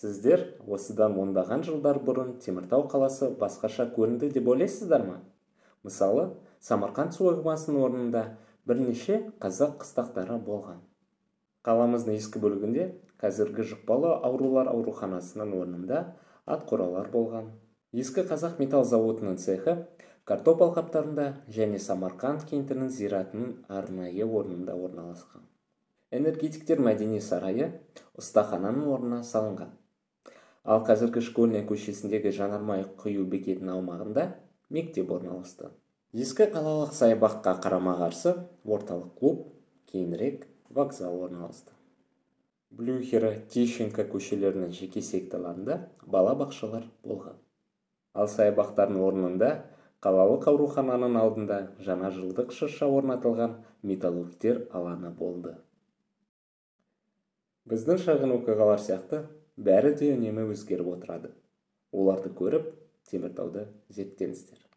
Сіздер осыдан ондаған жылдар бұрын Теміртау қаласы басқаша көрінді деп ойлайсыздар ма? Мысалы, Самарқанд су қоймасының орнында бірнеше қазақ қыстақтары болған. Қаламыздың ескі бөлігінде қазіргі жұқпалы аурулар ауруханасының орнында ат қоралар болған. Ескі қазақ металл зауытының цехы картоп алқаптарында және Самарқанд кентінің зиратының арнайы орнында орналасқан. Энергетиктер мәдени сарайы ұстахананың орнына салынған. Ал қазіргі Школьная көшесіндегі жанармай құю бекетінің аумағында мектеп орналасты. Ескі қалалық саябаққа қарама-қарсы орталық клуб, кейінірек вокзал орналасты. Блюхера, Тищенко көшелерінің жеке секторларында бала бақшалар болған. Ал саябақтардың орнында қалалық аурухананың алдында жаңа жылдық шырша орнатылған металлургтер алаңы болды. Біздің шағын оқиғалар сияқты бәрі де үнемі өзгеріп отырады. Оларды көріп, Теміртауды зерттеңіздер.